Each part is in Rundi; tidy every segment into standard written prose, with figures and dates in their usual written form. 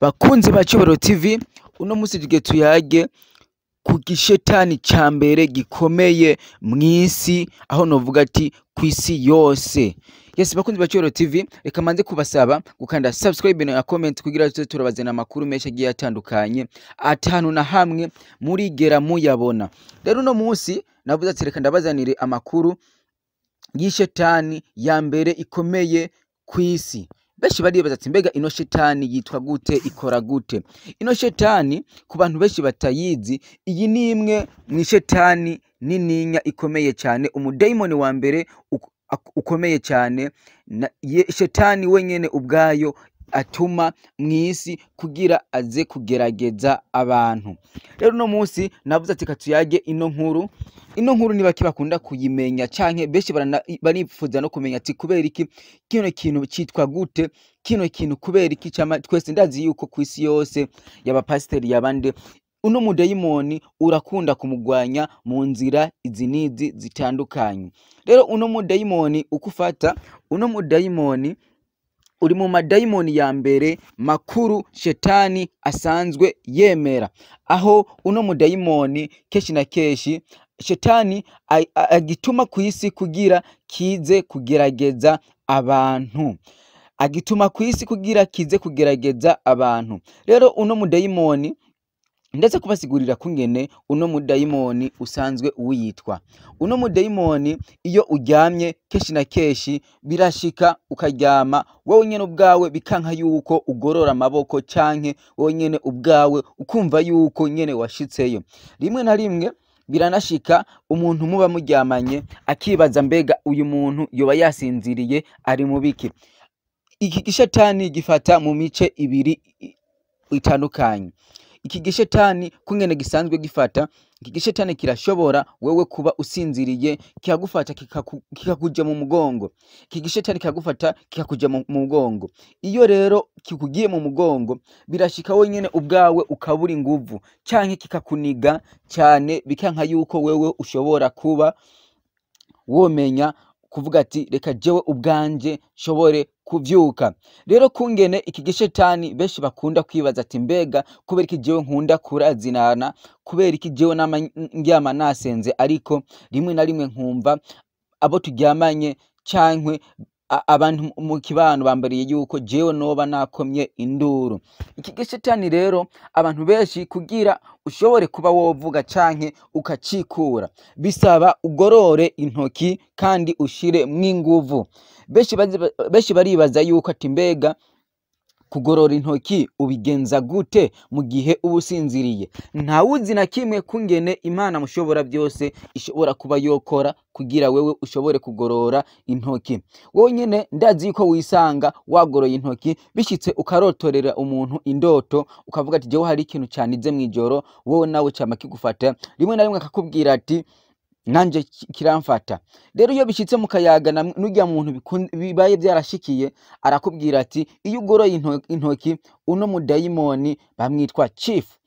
Bakunzi ba Cubahiro TV, uno musi tugiye tuyage ku gishetani ca mbere gikomeye mw'isi, aho novuga ati kw'isi yose. Yes, bakunzi ba Cubahiro TV, reka manze kubasaba gukanda subscribe na comment kugira tuze turabazana amakuru menshi agiye atandukanye atanu na hamwe murigera muyabona. Rero uno musi navuze ati reka ndabazanire amakuru y'ishetani ya mbere ikomeye kw'isi. Benshi baribaza ati mbega ino shetani yitwa gute, ikora gute? Ino shetani ku bantu benshi batayizi, iyi ni imwe mw'ishetani nininya ikomeye cyane, umudayimoni wa mbere ukomeye cyane, shetani wenyene ubwayo atuma mw'isi kugira aze kugerageza abantu. Rero uno munsi navuze ati katuyage ino nkuru. Ino nkuru ni bake bakunda kuyimenya, canke benshi barifuza no kumenya ati kubera iki kino kintu citwa gute, kino kintu kubera iki cama twese ndazi yuko kw'isi yose yaba pasiteri yabande uno mudayimoni urakunda kumugwanya mu nzira izi n'izi zitandukanye. Rero uno mudayimoni uko ufata, uno mudayimoni uri mu madayimoni ya mbere makuru shetani asanzwe yemera, aho uno mudayimoni kenshi na kenshi shetani agituma kw'isi kugira kize kugerageza abantu, agituma kw'isi kugira kize kugerageza abantu. Rero uno mudayimoni ndetse kubasigurira kungene uno mudayimoni usanzwe uwitwa. Uno mudayimoni iyo uryamye kenshi na kenshi birashika ukaryama wowe nyene ubwawe bikanka yuko ugorora amaboko, canke wowe nyene ubwawe ukumva yuko nyene washitseyo. Rimwe na rimwe biranashika umuntu muba muryamanye akibaza mbega uyu muntu yoba yasinziriye ari mu biki. Iki gishetani gifata mu mice ibiri itandukanye. Iki gishetani kungene gisanzwe gifata, iki gishetani kirashobora wewe kuba usinziriye kikagufata kikakuja mu mugongo. Iki gishetani kikagufata kikakuja mu mugongo. Iyo rero kikugiye mu mugongo birashika wenyene ubwawe ukabura inguvu, canke kikakuniga cyane bikanka yuko wewe ushobora kuba womenya kuvuga ati reka jewe ubwanje nshobore kuvyuka. Rero kungene iki gishetani benshi bakunda kwibaza ati mbega kubera iki jewe nkunda kurazinana, kubera iki jewe nama ndyama nasenze, ariko rimwe na rimwe nkumva abo turyamanye canke abantu mu kibano bambariye yuko jewe noba nakomye induru. Iki gishetani rero abantu benshi kugira ushobore kuba wovuga canke ukacikura bisaba ugorore intoki kandi ushire mw'inguvu. Benshi baribaza yuko ati mbega kugorora intoki ubigenza gute mu gihe uba usinziriye? Ntawuzi na kimwe kungene Imana mushobora byose ishobora kuba yokora kugira wewe ushobore kugorora intoki. Wowe nyene ndazi yuko wisanga wagoroye intoki, bishitse ukarotorera umuntu indoto ukavuga ati jewe hari ikintu canize mw'ijoro, wowe nawe cama kigufata. Rimwe na rimwe akakubwira ati nanje kiramfata. Rero iyo bishitse mukayaga n'urya muntu bibaye byarashikiye, arakubwira ati iyo ugoroye intoki uno mudayimoni bamwitwa chief.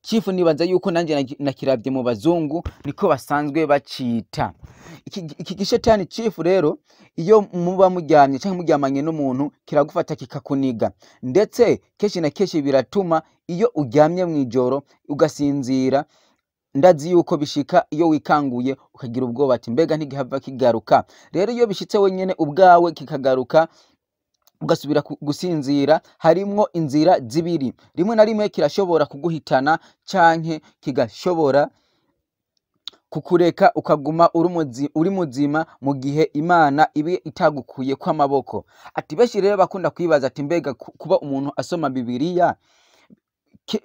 Chief nibaza yuko nanje nakiravye mu bazungu niko basanzwe bacita. Iki gishetani chief rero iyo muba muryamye canke muryamanye n'umuntu kiragufata kikakuniga, ndetse kenshi na kenshi biratuma iyo uryamye mw'ijoro ugasinzira, ndazi yuko bishika iyo wikanguye ukagira ubwoba ati mbega ntigihava kigaruka. Rero iyo bishitse wenyene ubwawe kikagaruka ugasubira gusinzira, harimwo inzira zibiri. Rimwe na rimwe kirashobora kuguhitana canke kigashobora kukureka ukaguma uri muzima mu gihe Imana ibe itagukuye kw'amaboko. Ati benshi rero bakunda kwibaza ati mbega kuba umuntu asoma Bibiliya,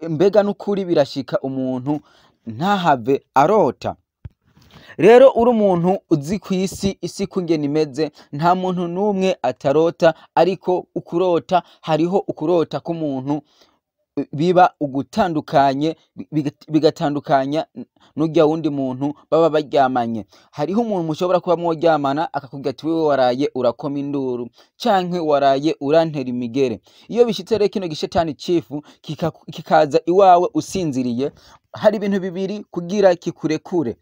mbega n'ukuri birashika umuntu ntahave arota. Rero uri umuntu uzi kw'isi, isi kungene imeze, nta muntu n'umwe atarota, ariko ukurota hariho ukurota k'umuntu biba ugutandukanye, bigatandukanya n'urya wundi muntu baba baryamanye. Hariho umuntu mushobora kuba mworyamana akakubwira ati wewe waraye urakoma induru canke waraye urantera imigere. Iyo bishitse rero kino gishetani cifu kikaza iwawe usinziriye, hari ibintu bibiri kugira kikurekure.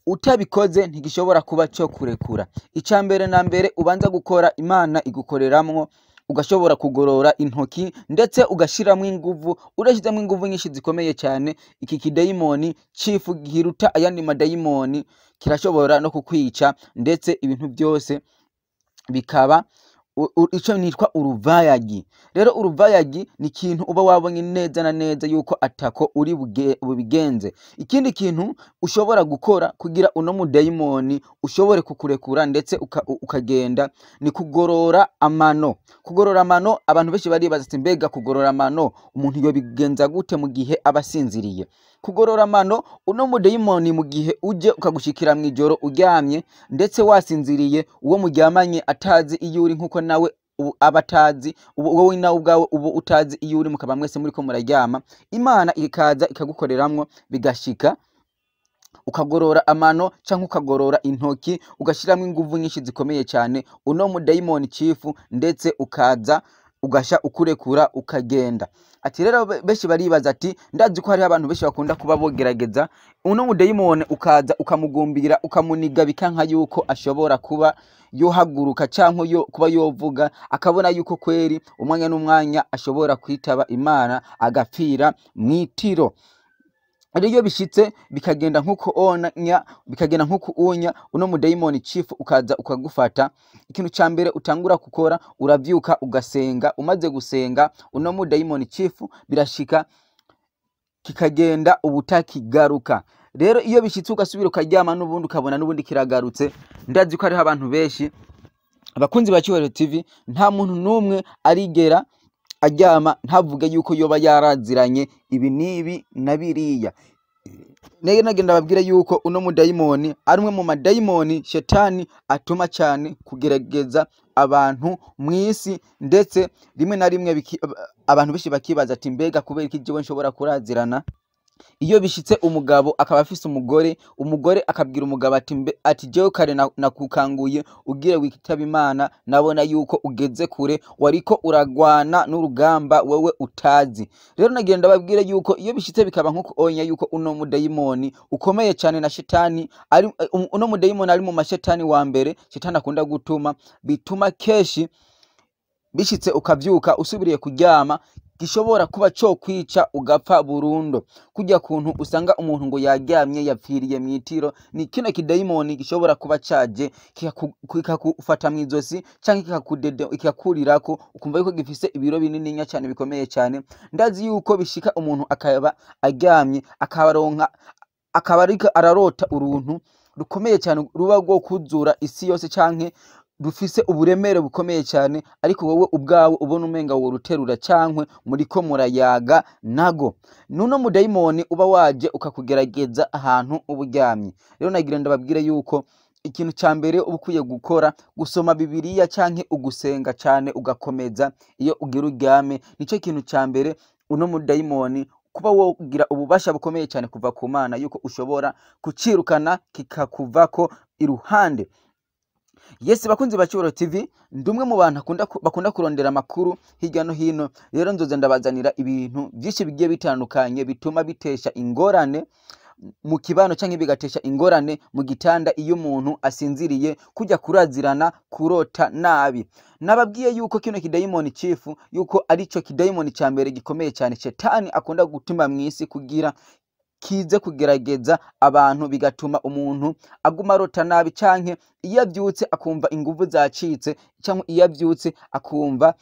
Utabikoze ntigishobora kuba cyo kurekura. Icya mbere na mbere ubanza gukora, Imana igukoreramwo ugashobora kugorora intoki ndetse ugashiramwo inguvu. Urashizemo inguvu nyinshi zikomeye cyane, iki kidayimoni cifu giruta ayandi madayimoni kirashobora no kukwica, ndetse ibintu byose bikaba ico nitwa uruvayagi. Rero uruvayagi ni ikintu uba wabonye neza na neza yuko atako uri bubigenze. Ikindi kintu ushobora gukora kugira uno mudayimoni ushobore kukurekura ndetse ukagenda ni kugorora amano. Kugorora amano, abantu benshi baribaza ati mbega kugorora amano umuntu yobigenza gute mu gihe aba asinziriye? Kugorora amano, uno mudayimoni mu gihe uje ukagushikira mw'ijoro uryamye ndetse wasinziriye, uwo muryamanye atazi iyo uri, nkuko nawe aba atazi, wowe nawe ubwawe ubu utazi iyo uri, mukaba mwese muriko muraryama, Imana ikaza ikagukoreramwo, bigashika ukagorora amano canke ukagorora intoki, ugashiramwo inguvu nyinshi zikomeye cyane, uno mudayimoni chifu ndetse ukaza ugasha ukurekura ukagenda. Ati rero benshi baribaza ati ndazi ko hariho abantu benshi bakunda kuba bogerageza uno mudayimoni ukaza ukamugumbira ukamuniga bikanka yuko ashobora kuba yohaguruka canke yo kuba yovuga, akabona yuko kweri umwanya n'umwanya ashobora kwitaba Imana agapfira mwitiro. Rero iyo bishitse bikagenda nkuko onya, bikagenda nkuko unya, uno mudayimoni chief ukaza ukagufata, ikintu ca mbere utangura gukora uravyuka ugasenga. Umaze gusenga, uno mudayimoni chief birashika kikagenda ubutakigaruka. Rero iyo bishitse ugasubira ukaryama n'ubundi ukabona n'ubundi kiragarutse, ndazi ko hariho abantu benshi abakunzi ba Cyubahiro TV, nta muntu n'umwe arigera aryama ntavuge yuko yoba yaraziranye ibi n'ibi na biriya. Nege nagenda babwire yuko uno mudayimoni ari umwe mu madayimoni shetani atuma cyane kugerageza abantu mw'isi, ndetse rimwe na rimwe abantu benshi bakibaza ati mbega kubera iki jewe nshobora kurazirana? Iyo bishitse umugabo akaba afise umugore, umugore akabwira umugabo ati mbe, ati jewe kare nakukanguye ugire witaba Imana, nabona yuko ugeze kure, wariko uragwana n'urugamba wewe utazi. Rero nagenda babwire yuko iyo bishitse bikaba nkuko onya, yuko uno mudayimoni ukomeye cyane na shetani ari uno mudayimoni ari mu mashetani wa mbere shetani akunda gutuma, bituma keshi bishitse ukavyuka usubiriye kuryama gishobora kuba co kwica ugapfa burundu. Kujya kuntu usanga umuntu ngo yaryamye yapfiriye mwitiro, ni kino kidayimoni gishobora kuba caje kikakufata mw'izosi canke kikakurirako, ukumva yuko gifise ibiro binininya cyane bikomeye cyane. Ndazi yuko bishika umuntu akaba aryamye akabaronka akaba ariko ararota uruntu rukomeye cyane ruba rwo kuzura isi yose canke rufise uburemere bukomeye cyane, ariko wowe ubwawe ubona umenga woruterura cankwe muriko murayaga nago. Nuno mudayimoni uba waje ukakugerageza ahantu uburyamye. Rero nagira ndababwire yuko ikintu ca mbere uba ukwiye gukora gusoma Bibiliya canke ugusenga cane ugakomeza iyo ugira uryame, nico kintu ca mbere uno mudayimoni kuba wogira ububasha bukomeye cyane kuva ku Mana yuko ushobora kucirukana kikakuvako iruhande. Yes, bakunzi ba Cyubahiro TV, ndumwe mu bantu bakunda kurondera amakuru hirya no hino. Rero nzoza ndabazanira ibintu byinshi bigiye bitandukanye bituma bitesha ingorane mu kibano canke bigatesha ingorane mu gitanda iyo umuntu asinziriye, kujya kurazirana, kurota nabi. Nababwiye yuko kino kidayimoni chifu yuko arico kidayimoni ca mbere gikomeye cyane shetani akunda gutuma mw'isi kugira kize kugerageza abantu, bigatuma umuntu aguma arota nabi, canke iyo avyutse akumva inguvu zacitse, canke iyo avyutse akumva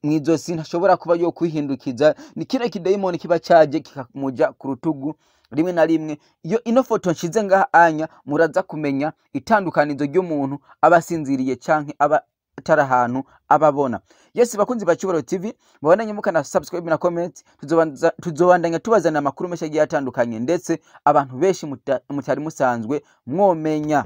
mw'izosi ntashobora kuba yo kwihindukiza. Ni kino kidayimoni kiba caje kikamuja ku rutugu. Rimwe na rimwe iyo ino foto nshize ngaha anya muraza kumenya itandukanizo ry'umuntu aba asinziriye canke aba atari ahantu ababona. Yes, bakunzi ba Cyubahiro TV, mubandanye mukana subscribe na comment, tuzobandanya tubazana amakuru menshi agiye atandukanye ndetse abantu benshi mutari musanzwe mwomenya.